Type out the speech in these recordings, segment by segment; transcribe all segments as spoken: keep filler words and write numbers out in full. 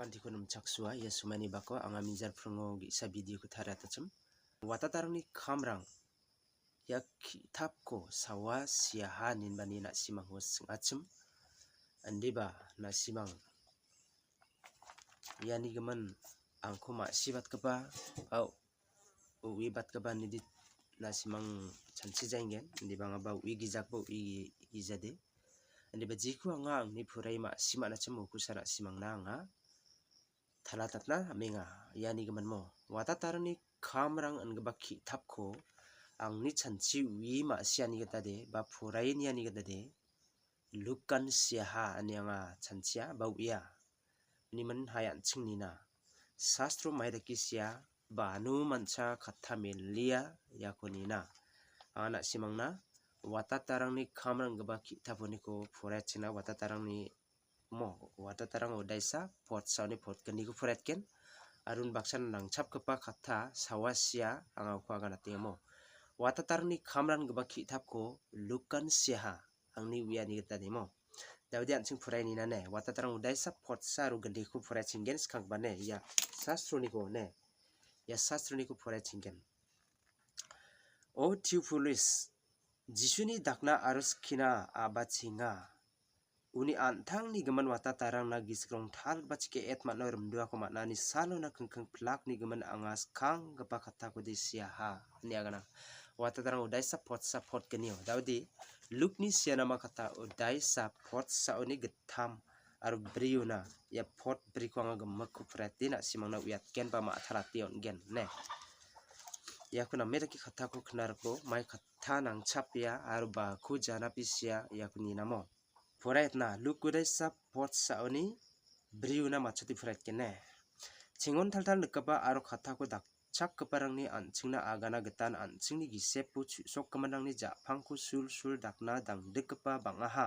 Bantiko nimchaksua, ia sumaini bako anga mijar pringo ge·sa videoko tariatachim. Watatarangni kamrang ia ki·tapko sawa siaha ninbani na·simangko sing·achim. Indiba na·simang iani gimin angko ma·sibatgipa, au, uibatgipa nidi na·simang chanchi jaengen. Indiba angaba ui gijakba ui gijade. Indiba jiko anga angni purai ma·si man·achim ukusa na·simangna anga talatatna amenga. Iani giminmo, watatarangni kamrang ingipa ki·tapko angni chanchi ui ma·siani gitade ba poraieniani gitade Lukan siaha ine anga chanchia ba uia. Uni min hai an·ching nina. Sastro maidake sia ba anu mancha katta melia iako nina. Anga na·simangna watatarangni kamrang ingipa ki·taponiko poraichina watatarangni mo, watatarang udaisa potsaoni potgniko poretgen. Arun baksan nangchapgipa katta sawa sia anga uko aganatengamo. Watatarangni kamrang ingipa ki·tapko Lukan siaha angni uiani gita demo. Davide an·ching porainina ne, watatarang udaisa potsa aro gniko poraichinggen skanggipa ne, ia sastroniko ne, ia sastroniko poraichinggen. O Tiupulis, Jisuni dakna aro skina a·bachenga. Uni an·tangni gimin watatarangna gisik rongtalgipa chike et man·o rimdoako man·ani salona kingking plakni gimin anga skanggipa kattakode siaha, ine agana. Watatarang udaisa potsa potgnio. Davide, Lukni sianama katta udaisa potsaoni gittam aro briona. Ia pot briko anga gimikko porete na·simangna uiatgen ba ma·tarate on·gen, ne. Iako name dake kattako knarko mai katta nangchapia aro bako janapisia iako ninamo. Poraetna Luk udaisa potsaoni briona matchote poraetgen, ne. Chingon taltal nikgipa aro kattako dakchakgiparangni an·chingna agana gitan an·chingni gisepo chu·sokgiminrangni ja·pangko sulsul dakna dangdikgipa bang·aha.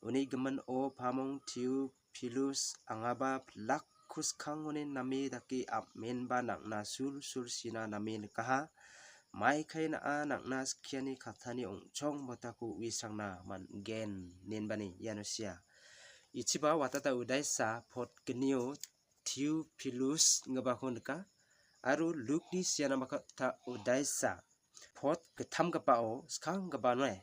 Uni gimin o pamong Tiupilus angaba pilakko skangoni name dake am·enba nang·na sulsul sina name nikaha. Maikai na·a nang·na skiani kattani ong·chong botako uisangna man·gen, inenbani iano sia. Ichiba watata udaisa potgnio Tiupilus inggipako nika, aro Lukni sianama katta udaisa pot gittamgipao skanggipa noe,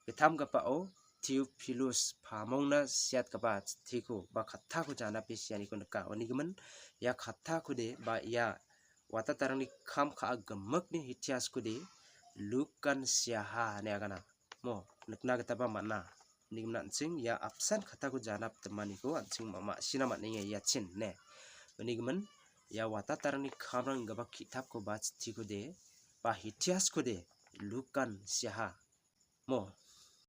gittamgipao Tiupilus pamongna siatgipa chittiko ba kattako janape sianiko nika. Uni gimin ia kattakode ba ia watatarangni kam ka·a gimikni hitiaskode Lukan siaha ine agana. Mo, nikna gitaba man·a. Uni gimin an·ching ia apsan kattako janapdimaniko an·ching ma-, ma·sina man·enga iachin, ne. Uni gimin ia watatarangni kamrang inggapa ki·tapko ba chittikode ba hitiaskode Lukan siaha. Mo,